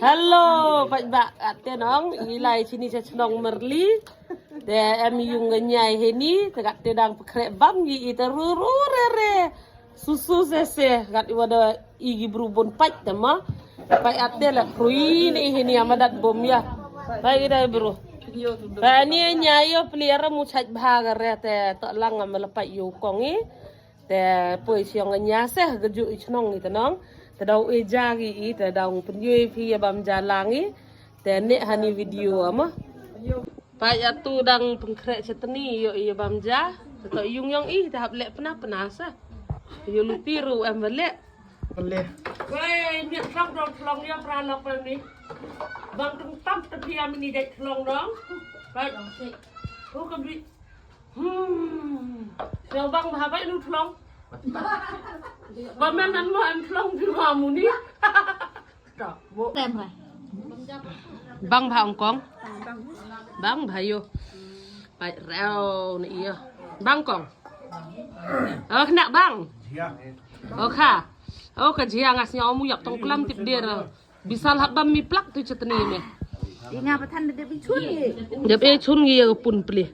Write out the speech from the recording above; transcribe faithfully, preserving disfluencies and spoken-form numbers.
Hello, pait ba kat te nong, i lai chini cha chnong Merli. Te em yung nga nyai heni, te kat te dang pekhreh bam ngi i te ru ru re re. Susu se se, kat i wada i gi bru bon pait te ma. Pait kat te la krui ne heni amadat bom ya. Pait i dai bru. Pait ni nyai yo pli ara mu chait bha ga re te to lang ama la pait yo kong i. Te poi siong nya seh gejuk i chnong i tenong. Te dau e ja gi i te dau pynjui phi ya bam ja lang i. Te ne hani video ama. Pa ya tu dang pengkrek chetni yo i ya bam ja. Te to yung yong i te hap lek pena pena seh. Yo luti ru em lek. Boleh. Wei, ni thlong dong thlong ya pra lok pa ni. Bang tung tam te phi ya mini dek thlong dong. Right. Hu ka bi. Hmm. Sio bang bha bai nu thlong. Ba men nan mo an thlong bi ma mu ni. Ta, bo. Tem hai. Bang bha ong kong. Bang bha yo. Bai rau ni iyo. Bang kong. Oh, kena bang. Oh, kha. Oh, ka jia ngas nya omu yak tong klam tip dir. Bisal hap bam mi plak tu chetni me. Di nga pathan de bi chun ye. Dep e chun ngi ya pun pli.